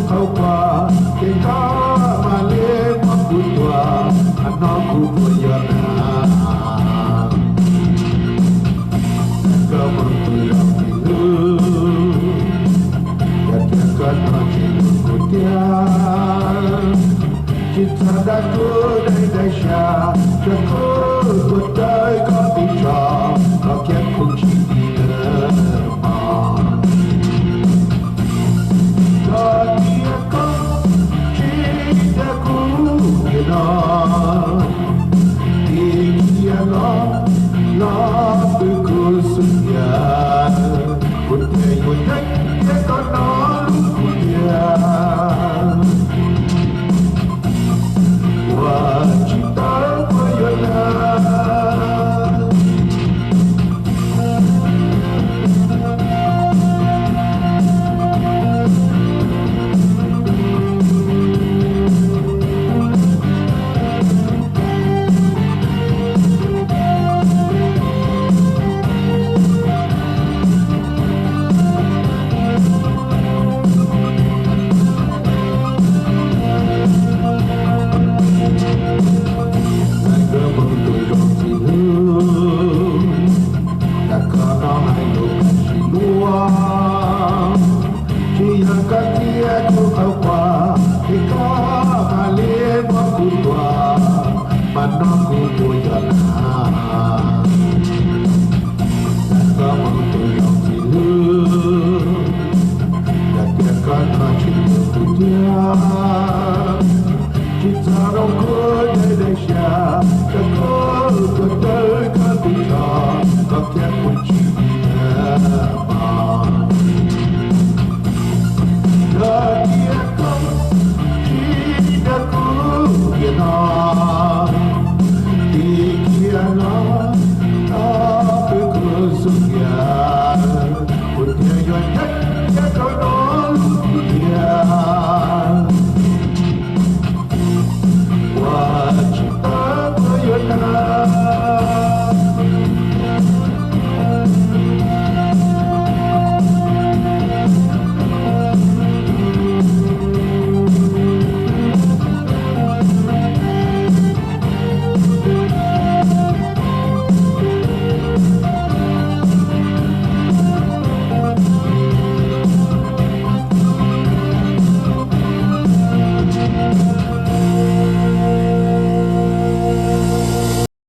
Tau kua, ces koj mam li muab kuv tua, mas no kuv puas yuav na? Koj mus tus zoo txiv hlub, yog tias koj no tsis yuav kuv tiag, tsis txhob dag kuv dai dai sab, tsuas kuv tuag raws koj tus tsov, koj kiag kuv tsis dim lawm mog. Yog tias koj tsis dag kuv tiag no, cia li los, los pw kuv xub ntiag, kuv thiaj yuav ncaim thiab koj no hlub kuv tiag. Ua tsis tau puas yuav na? Hais koj mus tus zoo txiv hlub, cas koj no hais lus tsis luag. Tsis yog koj thiab kuv tau kua, es koj mam li muab kuv tua, mas no kuv puas yuav na? Hais koj mus tus zoo txiv hlub, yog tias koj no tsis yuav kuv tiag, tsis txhob rau kuv dai dai sab, tsuas kuv tuag raws koj tus tsov, koj thiaj kuv tsis dim lawm mog. Yog tias koj tsis dag kuv tiag no, cia li los, los pw kuv xub ntiag, kuv thiaj yuav ncaim